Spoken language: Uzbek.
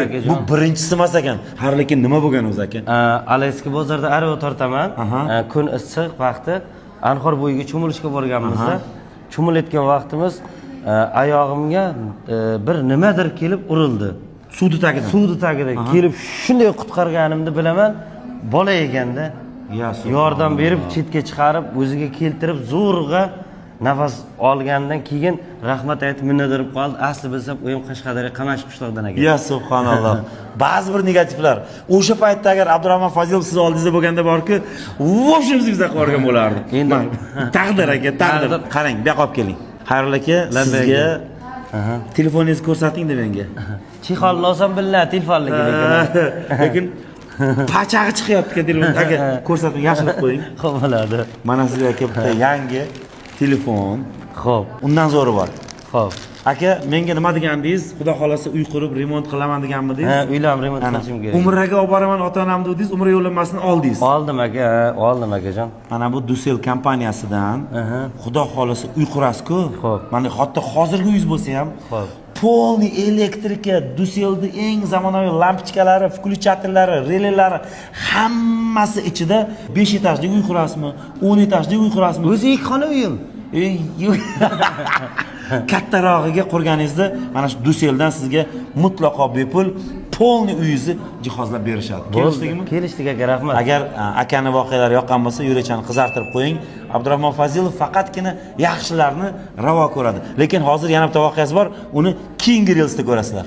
Akajon. Bu birinchisi emas ekan. Har lekin nima bo'lgan o'zi, aka? Alayski bozorda arava tortaman. Kun issiq vaqti anhor bo'yiga cho'milishga borganmizda, cho'milayotgan vaqtimiz oyog'imga bir nimadir kelib urildi. Suvni tagidan. Suvni tagida kelib shunday qutqarganimni bilaman, bola ekanda. Ya subhanalloh. Yordam berib, chetga chiqarib, o'ziga keltirib, zo'rg'a nafas olgandan keyin rahmat aytib, minnatdor bo'lib qoldi. Asli bilsam, u ham Qashqadaryo, Qamashi qishlog'idan ekan. Ya subhanalloh. Ba'zi bir negativlar. O'sha paytda agar Abdurahmon Fazilov siz oldingizda bo'lganda borku, в общем, sizga qilib yuborgan bo'lardi. Taqdir, aka, taqdir. Taqdir. Qarang, bu yoqqa olib keling. Xayrullo aka, Labbay. Sizga telefoningizni ko'rsating deb menga. Chexolni olsam bilinadi telefonligi, lekin. Lekin pachag'i chiqyapti ekan telefon. Aka, ko'rsating, yashirib qo'ying. Xo'p, bo'ladi. Mana sizga, aka, bitta yangi telefon. Undan zo'ri bor. Aka, menga nima degandingiz? Xudo xolasa, uy qurib, remont qilaman deganmidingiz? Ha, uylarni remont Ana, qilishim kerak. Umraga olib boraman ota onamni dedingiz, umra yo'llanmasini oldingiz. Oldim, aka, ha, oldim, akajon. Mana bu Dusel kompaniyasidan, xudo xolasa, uy qurasiz-ku. Xo'p. Mana hatto hozirgi uyingiz bo'lsa ham, полный электрика, Duselni eng zamonaviy lampochkalari, включатель lari, relelari hammasi ichida 5 etajli uy qurasizmi, 10 etajli uy qurasizmi? O'zi ikki xona uyim. Ey, kattarog'iga qurganingizda mana shu Duseldan sizga mutlaqo bepul полный uyingizni jihozlab berishadi. Kelishdikmi? Kelishdik, aka, rahmat. Agar akani voqealari yoqqan bo'lsa, yurakchani qizartirib qo'ying. Abdurahmon Fazilov faqatgina yaxshilarni ravo ko'radi. Lekin hozir yana bitta voqeasi bor, uni keyingi reelsda ko'rasizlar.